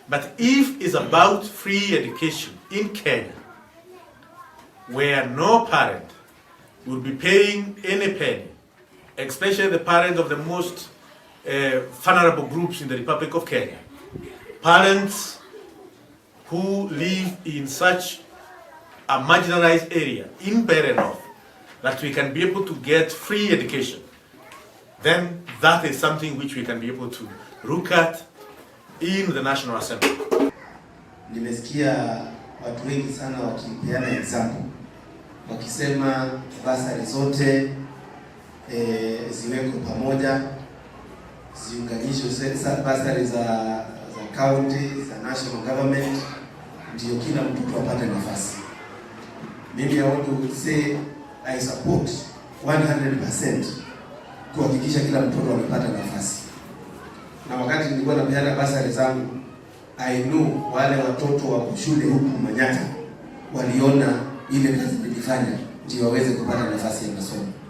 But if it's about free education in Kenya, where no parent will be paying any penny, especially the parents of the most vulnerable groups in the Republic of Kenya, parents who live in such a marginalized area in Mbeere North, that we can be able to get free education, then that is something which we can be able to look at in the National Assembly. Nimesikia watu wengi sana wakipeana example wakisema bursary zote ziwekwe pamoja, ziunganishwe bursary za county, za national government, ndio kila mtoto apate nafasi. Mimi I want to say I support 100% kuhakikisha kila mtoto amepata nafasi. Na wakati nilikuwa napeana bursary zangu, I know wale watoto wa shule huku Manyatta waliona ile kazi nilifanya ndio waweze kupata nafasi ya masomo.